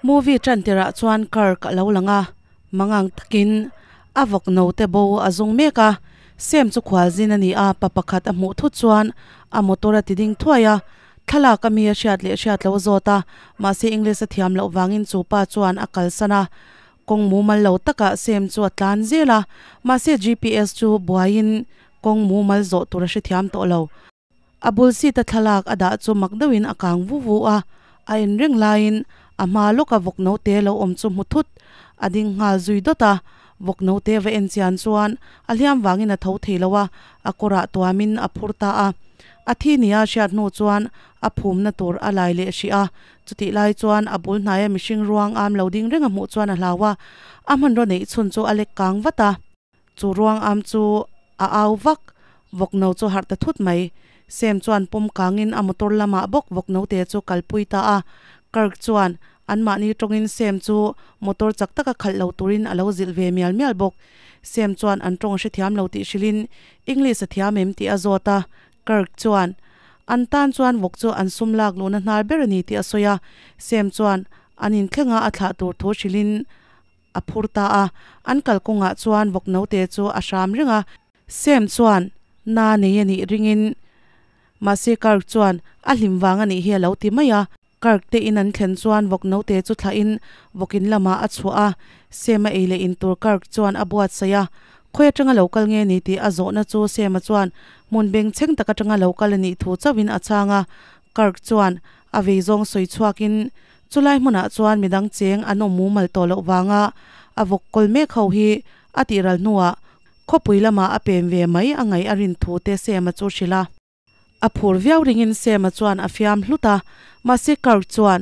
Movie ṭan tirah chuan Kirk a lo lang a, mangang takin a vawk note bo a zung mek a. Sam chu khualzin a ni a, pa pakhat a hmuh thut chuan a motor a ti ding thuai a. Thlalak a mi a hriat leh hriat lo a zawt a, mahse English a thiam loh vangin chu pa chuan a kalsan a. Kawng mumal lo takah Sam chu a tlan zel a, mahse GPS chu buaiin kawng mumal zawh tur a hrethiam tawh lo. A bul seat a thlalak a dah chu mak deuhin a kang vu vu a, a en reng laiin a hma lawka vawk note lo awm chu hmu thut a ding nghal zui dawt a, vawk note va en chian chuan a hliam vangin a tho thei lo a, a kawrah tuamin a phur ta a. A thi nia hriat hnu chuan a phumna tur a lai leh hrih a, chutih lai chuan a bul hnaia mihring ruang am lo ding reng a hmuh chuan a hlau a, a hmanraw neih chhun chu a lek kang vat a. Chu ruang am chu a au vak, vawk no chu harh ta thut mai. Sam chuan pawm kangin a motor lamah bawk vawk note chu kalpui ta a. Kirk chuan anmahni tawngin Sam chu motor chak taka khalh lo turin a lo zilh ve mial mial bawk. Sam chuan an tawng hrethiam lo tih hrilhin English a thiam em tih a zawt a. Kirk chuan an tan chuan vawk chu an sum lak luhna hnar ber a ni tih a sawi a. Sam chuan an inthlenga a thlah tur thu hrilhin a phur ta a, an kalkawngah chuan vawk note chu a hram reng a. Sam chuan na nei a nih ringin mahse Kirk chuan a hlim vang a nih hi a lo ti mai a. Kirk te in an thlen chuan vawk note chu thlahin vawk in lamah a chhuah a, Sam a ei leh in tur Kirk chuan a buatsaih a. Khawi atanga lo kal nge ni tih a zawhna chu Sam-a chuan hmun bengchheng tak atanga lo kal a nih thu chauhin a chhang a. Kirk chuan a vei zawng sawi chhuakin Chulai hmunah chuan midang cheng an awm mumal tawh loh vanga a vawk kawl mek ho hi a tihral hnuah khawpui lamah a pem ve mai a ngaih a rin thu te Sema chu hrilh a. A phur viau ringin Sema chuan a fiam hlut a, mahse Kirk chuan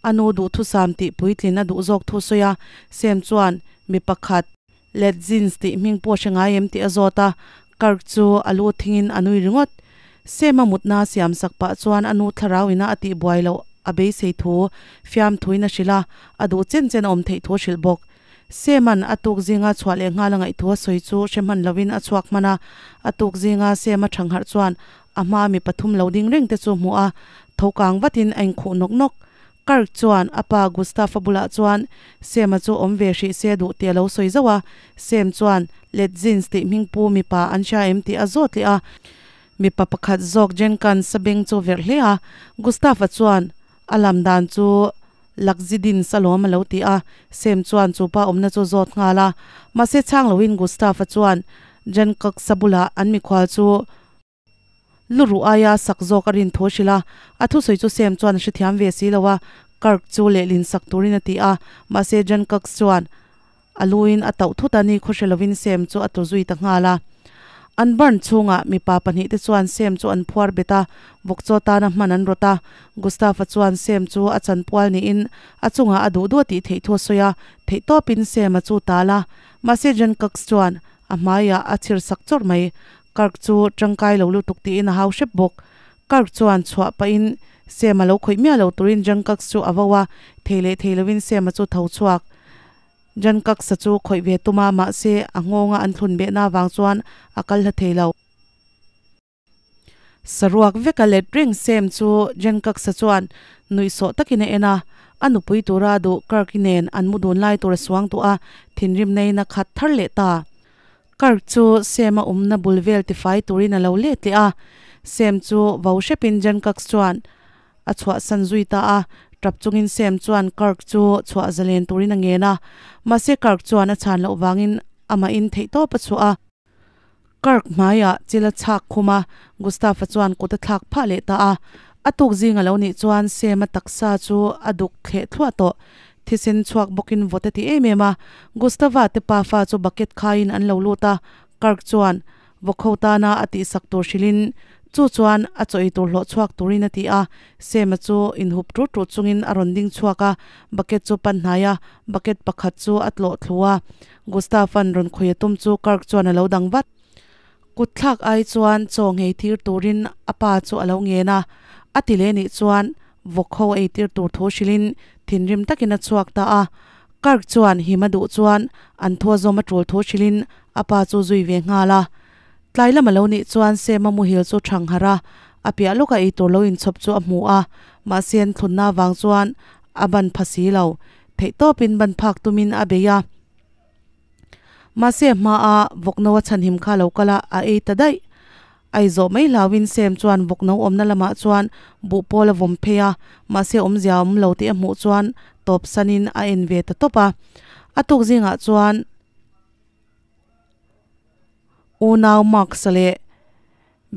a nu duhthusam tih puitlin a duh zawk thu sawi a, Sem chuan mi pakhat Led Jeans tih hming pawh hre ngai em tih a zawt a, Kirk chu a lu thingin a nui ringawt. Sema mutna siam sak pah chuan a nu thlarau ina a tih buai loh a beisei thu fiamthuin a hrilh a, a duh chen chen a awm theih thu a hrilh bawk. Sema'n a tuk zinga chhuah leh nghal a ngaih thu a sawi chu hre hman lovin a chhuak hman a, a tuk zinga Sema thangharh chuan a hmaa mi pathum lo ding reng te chu hmuh a, tho kang vatin a inkhuh nawk nawk. Kirk chuan a pa Gustav-a bulah chuan Sam-a chu awm ve hrih se duh tih a lo sawi zauh a, Sam chuan Led Jeans tih hming pu mipa an hria em tih a zawt leh a. Mipa pakhat zawk Jenkins-a beng chu verh hle a, Gustav-a chuan a lam dan chu Lakzidins alawm a lo ti a, Sam chuan chu pa awmna chu zawt nghal a. Mahse chhang loin Gustav-a chuan Jenkins-a bulah an mikhual chu Lu ruh aia sak zawk a rin thu a hrilh a, a thusawi chu Sam chuan a hrethiam ve si lo a, Kirk chu lehlin sak turin a ti a, mahse John Cox chuan a luin a tauh thut a ni khaw hre lovin Sam chu a tlu zui ta nghal a. An barn chhungah mipa pahnih te chuan Sam chu an phuar bet a, vawkchaw tana hman an rawt a, Gustav-a chuan Sam chu a chanpual niin a chungah a duh duh a tih theih thu a sawi a, theihtawpin Sam-a chu tal a, mahse John Cox chuan a hmaiah a chhir sak chawrh mai. Kirk chu tangkai lo lutuk tiin a hau hrep bawk. Kirk chuan chhuah pahin Sam a lo khawih miah lo turin Jungkook chu a vo a, thei leh thei lovin Sam a chu tho chhuak. Jungkook-a chu khawih ve tum a, mahse a nghawnga an thlun behna avang chuan a kal hla thei lo. Saruak veka let reng Sam chu Jungkook-a chuan nuihsawh takin a en a, a nupui tura a duh Kirk-i nen an mu dun lai tur a suang duh a, thinrim neiin a khat thar leh ta. Kirk chu Sam-a awmna bul vel tifai turin a lo let leh a, Sam chu vo hrepin Jenkux chuan a chhuahsan zui ta a, tap chungin Sam chuan Kirk chu chhuah zalen turin a ngen a, mahse Kirk chuan a chhan loh vangin amahin theihtawp a chhuah a. Kirk hmaiah chil a chhak khum a, Gustav-a chuan kut a thlak phah leh ta a. A tuk zing a lo nih chuan Sam-a taksa chu a duk thleh thluah tawh. Thisen chhuak bawkin vawt a ti em em a, Gustava te pafa chu bucket khaiin an lo lut a, Kirk chuan vawkho tana a tihsak tur hrilhin chu chuan a chaw ei tur hlawh chhuak turin a ti a, Sam-a chu inhup tut tut chungin a rawn ding chhuak a, bucket chu pan hnai a, bucket pakhat chu a tlawh thlu a, Gustav-a'n rawn khawi a tum chu Kirk chuan a lo dang vat. Kut thlak ai chuan chaw nghei tir turin a pa chu a lo ngen a, a ti leh nih chuan vawk ho ei tir tur thu hrilhin thinrim takin a chhuak ta a. Kirk chuan him a duh chuan an thu a zawm a tul thu hrilhin a pa chu zui ve nghal a. Tlai lam a lo nih chuan Sam-a muhil chu thang harh a, a piah lawka ei tur lo inchhawp chu a hmu a, mahse an thlunna avang chuan a ban pha si lo. Theihtawpin ban phak tumin a bei a. Mahse hmaa vawkno a chhanhim kha lo kal a, a ei ta daih. A i zawh mai hlauhin Sam chuan vawkno awmna lamah chuan buh pawl a vawm phei a, mahse awmzia a awm lo tih a hmuh chuan tawp sanin a en ve ta tawp a. A tuk zingah chuan unau Marks-a leh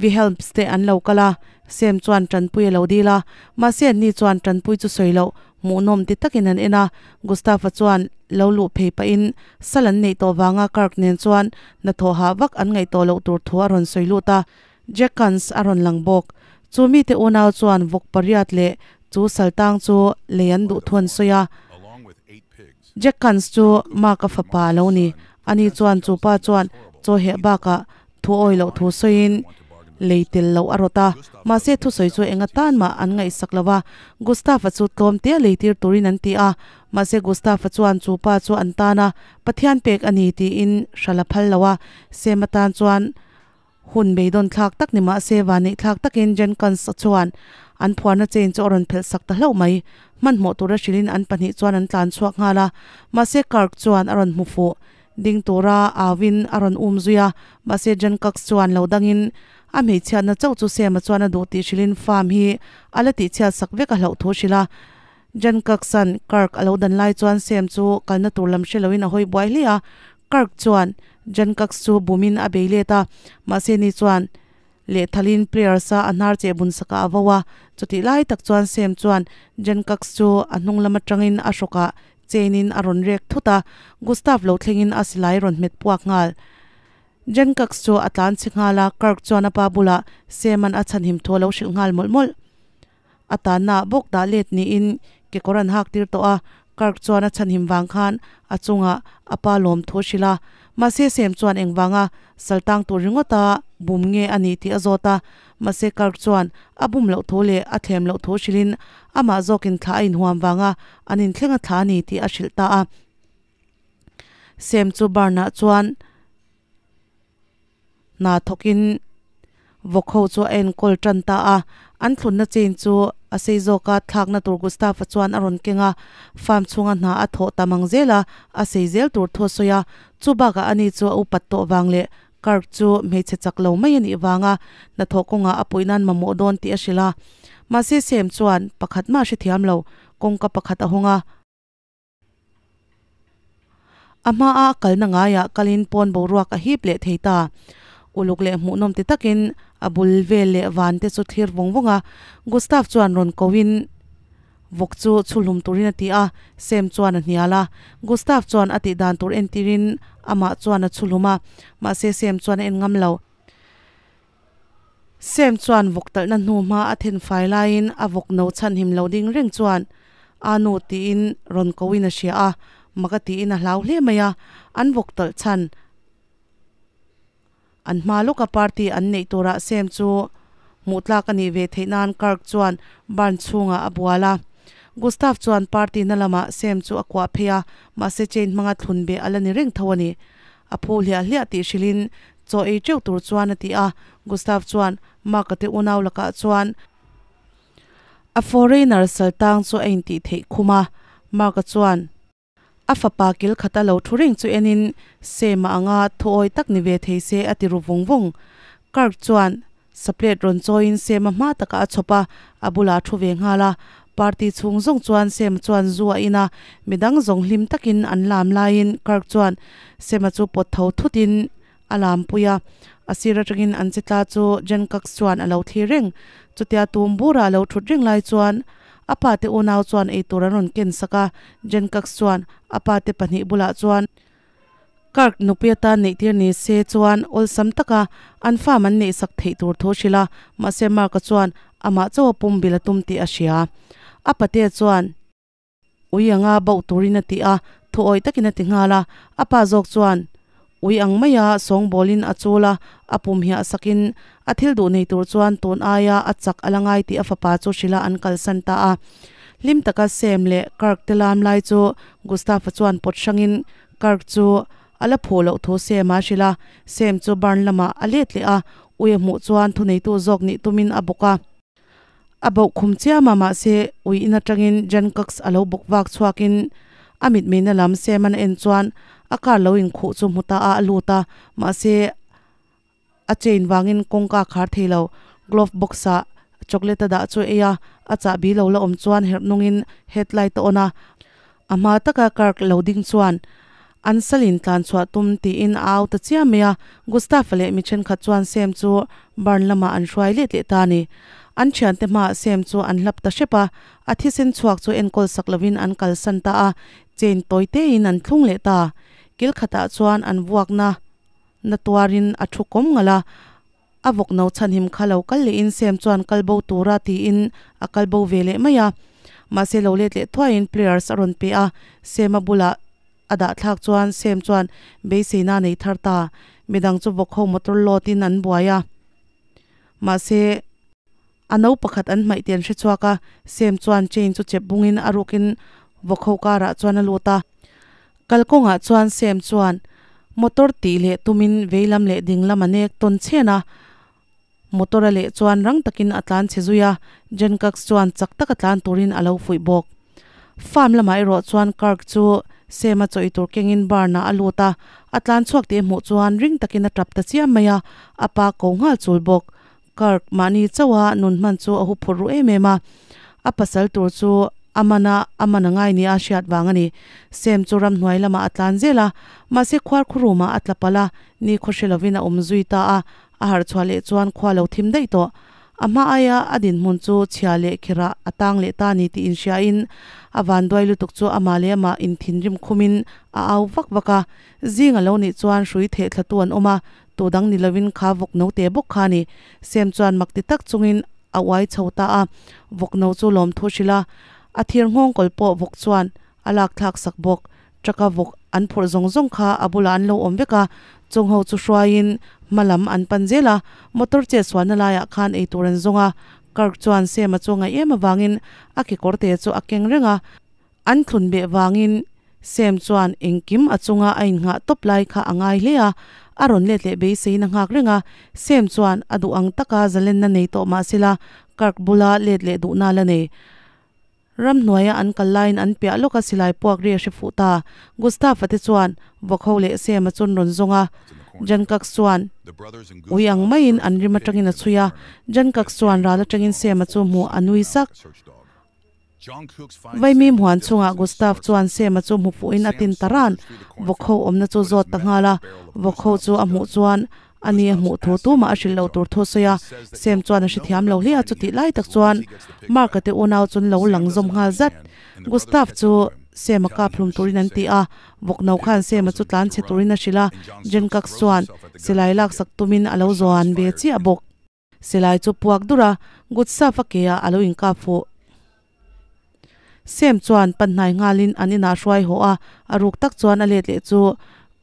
Vihelms te an lo kal a, Sam chuan tanpui a lo dil a, mahse anni chuan tanpui chu sawi loh hmuhnawm ti takin an en a, Gustav-a chuan lo luh phei pahin sal an neih tawh vanga Kirk nen chuan hnathawh hah vak an ngaih tawh loh tur thu a rawn sawi lut a, Jackans a rawn lang bawk. Chu mite unau chuan vawk pariat leh chu sal tang chu lei an duh thu an sawi a, Jackans chu Mark-a fapa a lo ni. Ani chuan chu pa chuan chaw heh bakah Thu awi loh thu sawiin lei tel loh a rawt a, mahse thusawi chu eng atan mah an ngaihsak lo va. Gustav-a chu tlawm tea lei tir turin an ti a, mahse Gustav-a chuan chu pa chu an tan a, Pathian pek a ni tiin hral a phal lo a. Sem atan chuan hun beidawn thlak tak ni mahse vanneih thlak takin Jenkins-a chuan an phuarna chain chu a rawn phelh sak ta hlauh mai. Hmanhmawh tura hrilhin an pahnih chuan an tlan chhuak nghal a, mahse Kirk chuan a rawn hmu fuh. Ding tura auin a rawn um zui a, mahse Jancox chuan lo dangin a hmeichhiatna chauh chu Sam-a chuan a duh tih hrilhin farm hi a la tihchhiat sak vek a hlauh thu hrilh a. Jancox-a'n Kirk a lo dan lai chuan Sam chu kalna tur lam hre loin a hawi buai hle a, Kirk chuan Jancox chu bumin a bei let a, mahse ni chuan lehthalin Pliers-a a hnar cheh bun sakah a vo a, chutih lai tak chuan Sam chuan Jancox chu a hnung lam atangin a hrawkah Chain-in a rawn rek thut a, Gustav lo thlengin a silai rawn hmet puak nghal. Jancox chu a tlan chhe nghal a, Kirk chuan a pa bulah Sam-a'n a chhanhim thu a lo hrilh nghal mawlh mawlh. A tanna bawk dah let niin kekawr an hak tir tawh a, Kirk chuan a chhanhim vang khan a chungah a pa lawm thu a hrilh a. Mahse Sam chuan engvanga saltang tur ringawta bum nge a nih tih a zawt a, Mahse Kirk chuan a bum loh thu leh a thlem loh thu hrilhin amah zawkin thla a inhuam vanga an inthleng a thla a ni tih a hrilh ta a. Sam chu barn-ah chuan hna thawkin vawk ho chu a enkawl tan ta a. An thlunna chain chu a sei zawka thlakna tur Gustav-a chuan a rawn keng a, farm chhunga hna a thawh tam ang zel a, a sei zel tur thu a sawi a. Chu bakah ani chu a upat tawh vang leh Kirk chu hmeichhe chak lo mai a nih vanga hnathawh kawngah a puih nan mamawh dawn tih a hrilh a. Mahse Sam chuan pakhat mah a hrethiam lo, kawngka pakhat a hawng a. A hmaa a kalna ngaiah kalin pawn boruak a hip leh thei ta. Uluk leh hmuhnawm ti takin a bul vel leh van te chu thlir vawng vawng a. Gustav chuan rawn kohin. Vawk chu chhuhlum turin a ti a, Sam chuan a hnial a. Gustav chuan a tih dan tur entirin amah chuan a chhuhlum a, mahse Sam chuan a en ngam lo. Sam chuan vawk talhna hnu hma a then fai laiin a vawk no chhanhim lo ding reng chuan a nu tiin rawn koin a hria a, mak a tiin a hlau hle mai a, an vawk talh chhan An hma lawka party an neih turah Sam chu hmuh tlak a nih ve theih nan Kirk chuan barn chhungah a bual a. Gustav chuan party na lamah Sam chu a kuah phei a, mahse chain hmanga thlun beh a la ni reng tho a ni. A phu hliah hliah tih hrilhin chaw ei teuh tur chuan a ti a, Gustav chuan Mark-a te unau lakah chuan a foreigner saltang chu a intih theih khum a, Mark-a chuan. A fapa kil khata lo thu reng chu enin Sam-a anga thuawi tak ni ve thei se a ti ru vawng vawng. Kirk chuan saplet rawn chawiin Sam-a hma takah a chhawp a, a bulah a thu ve nghal a. Party chhung zawng chuan Sam-a chuan zu a in a, midang zawng hlim takin an lam laiin Kirk chuan Sam-a chu pawt tho thutin a lampui a. A sir atangin an che tla chu Jenkax chuan a lo thlir reng. Chutia tum bura a lo thut reng lai chuan A pa te unau chuan eitur an rawn ken sak a, Jenkax chuan a pa te pahnih bulah chuan Kirk nupui atan neihtir ni se chuan awlsam taka an farm an neihsak theih tur thu hrilh a, mahse Mark-a chuan amah chauh a pum bil a tum tih a hria. A pate chuan ui anga bauh turin a ti a, thuawih takin a ti nghal a, a pa zawk chuan Ui ang maia sawngbawlin a chul a, a pum hiah sakin a thil duh nei tur chuan tun aia a chak a la ngai tih a fapa chu hrilh a an kalsan ta a. Hlim taka Sam leh Kirk te lam lai chu Gustav-a chuan pawt hrangin Kirk chu a la phuh loh thu Sam-a a hrilh a, Sam chu barn lamah a let leh a, ui a hmuh chuan thuneitu zawk nih tumin a bawk a. A bauh khum chiam a, mahse ui in atangin Jan Cox a lo bawk vak chhuakin A mitmeina lam Sam-a'n a en chuan a car lo inkhuh chu hmu ta a, a lut a, mahse a chain vangin kawngka a khar thei lo. Glove box ah chocolate a dah chu a ei a, a chahbi lo la awm chuan herh nungin headlight a on a. A hma taka Kirk lo ding chuan an salin tlan chhuah tum tiin a au ta chiam mai a, Gustav-a leh mi thenkhat chuan Sam chu barn lamah an hruai let leh ta a ni. An thiante hmaah Sam chu an hlap ta hrep a, a thisen chhuak chu enkawl sak lovin an kalsan ta a, chain tawi tein an thlung leh ta. Kil khatah chuan an vuakna na tuarin a thu kawm ngalh a, A vawk no chhanhim kha lo kal lehin Sam chuan kal bo tura tiin a kal bo ve leh mai a. Mahse lo let leh thuaiin pliers a rawn pe a, Sam a bulah a dah thlak chuan Sam chuan beiseina a nei thar ta. Midang chu vawk ho motor load in an buai a. Mahse a no pakhat an hmaih tih an hre chhuak a, Sam chuan chain chu chep bungin a rukin vawk ho karah chuan a lut a. Kalkawngah chuan Sam chuan motor tih leh tumin veilam leh dinglam a nek tawn chhen a, motor a leh chuan rang takin a tlan chhe zui a, Jenkax chuan chak taka tlan turin a lo fuih bawk. Farm lamah erawh chuan Kirk chu Sam a chawih tur kengin barn ah a lut a, a tlan chhuak tih a hmuh chuan ring takin a tap ta chiam mai a, a pa ko nghal chul bawk. Kirk mahni chauha nun hman chu a huphurh ru em em a, a pasal tur chu a man a, a man a ngai nia a hriat vang a ni. Sam chu ramhnuai lamah a tlan zel a, mahse khuar khurumah a tla palh a, ni khaw hre lovin a awm zui ta a, a harh chhuah leh chuan khua lo thim daih tawh. A hma aia a dinhmun chu chhia leh khirah a tang leh ta a ni tih inhriain a vanduai lutuk chu amah leh amah inthinrim khumin a au vak vak a, zing a lo nih chuan hrui theh thlatu an awm a, Tu dang ni lovin kha vawk no te bawk kha a ni. Sam chuan mak ti tak chungin a uai chho ta a, vawk no chu lawmthu hrilh a. A thir nghawng kawl pawh vawk chuan a lak thlak sak bawk. Truck a vawk an phurh zawng zawng kha a bulah an lo awm vek a, chung ho chu hruaiin hma lam an pan zel a. Motor chet sualna laiah khan eitur an zawng a, Kirk chuan Sam a chu ngaih em avangin a kekawr te chu a keng reng a. An thlun beh vangin Sam chuan engkim a chunga a innghah tawp lai kha a ngai hle a, a rawn let leh beiseiin a nghak reng a. Sam chuan a duh ang taka zalenna nei tawh mah sela Kirk bula let leh duhna la nei. Ramhnuaia an kal laiin an piah lawka silai puak ri a hre fuh ta. Gustav-a te chuan Vawkho leh Sam-a chun rawn zawng a. Jankax chuan ui ang maiin an rim atangin a chhui a. Jankax chuan ral atangin Sam-a chu hmuh a nui sak. Vaimim huan chungah Gustav chuan Sema chu hmu fuhin a tin ta ran. Vawkho awmna chu zawt ta nghal a, vawkho chu a hmuh chuan a ni a hmuh thu tumah a hrilh loh tur thu a sawi a. Sem chuan a hrethiam lo hle a, chutih lai tak chuan Mark-a te unau chu an lo lang zawm nghal zat. Gustav chu Sema kap hlum turin an ti a, vawkno khan Sema chu tlan chhe turin a hrilh a, Jenkax chuan silai laksak tumin a lo zuan ve chiah bawk. Silai chu puak dur a, Gutsaf a ke ah a lo inkap fuh. Sam chuan panhnai nghalin an inah hruai haw a, a ruk tak chuan a let leh chu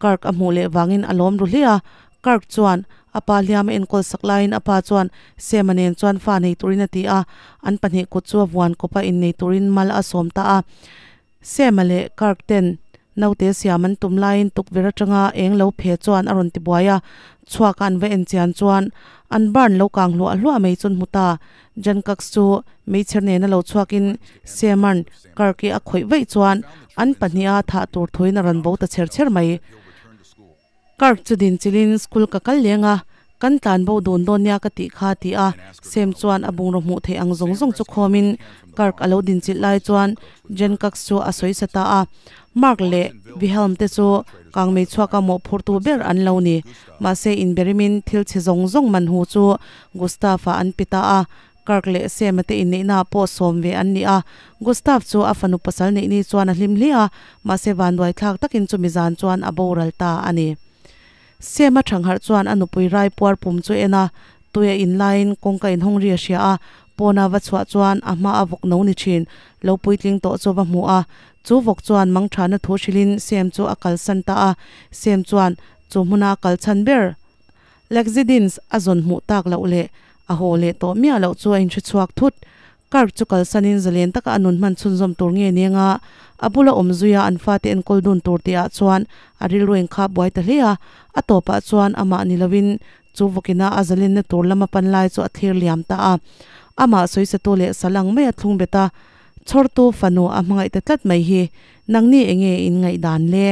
Kirk a hmuh leh vangin a lawm ru hle a. Kirk chuan a pa hliam a enkawl sak laiin a pa chuan Sam-a nen chuan fa nei turin a ti a, an pahnih kut chu a vuan kawp a innei turin mal a sawm ta a. Sam-a leh Kirk ten naute siam an tum laiin tukverh atanga eng lo phe chuan a rawn ti buai a, chhuak a an va en chian chuan an barn lo kang hluah hluah mai chu an hmu ta. Jankax chu meichher nena lo chhuakin Sam-a'n Kirk-i a khawih vaih chuan an pahniha thah tur thuin a rawn bo ta chher chher mai. Kirk chu din chilhin school ka kal leng a, kan tlan bo dun dawn nia ka tih kha ti a, Sam chuan a bungraw hmuh theih ang zawng zawng chu khawmin Kirk a lo din chilh lai chuan Jen Cox chu a sawi sa ta a. Mark leh Wilhelm te chu kangmei chhuaka mawhphurtu ber an lo ni. Mahse inberimin thil chhe zawng zawng man hu chu Gustav-a an pe ta a, Kirk leh Sam-a te inneihnaah pawh sawm ve an ni a. Gustav chu a fanu pasal neih ni chuan a hlim hle a, mahse vanduai thlak takin chumi zan chuan a boral ta a ni. Sam-a thangharh chuan a nupui rai puar pum chu en a, tui a in laiin kawngka inhawng ri a hria a, pawna va chhuah chuan a hma a vawk no ni thin lo puitling tawh chu va hmu a. Chu vawk chuan mangthana thu hrilhin Sam chu a kalsan ta a, Sam chuan chu hmuna a kal chhan ber Lexidins a zawn hmuh tak loh leh a haw leh tawh miah loh chu a inhre chhuak thut. Kirk chu kalsanin zalen taka a nun hman chhunzawm tur nge neng a, a bula awm zuia an fate enkawl dun tur tihah chuan a rilru inkhap buai ta hle a. A tawpah chuan amah ni lovin chu vawkina a zalenna tur lama pan lai chu a thlir liam ta a. Amah sawisatu leh sal ang mai a thlung bet a. Chhawrtu fanu a hmangaih ta tlat mai hi nangni enge in ngaihdan le?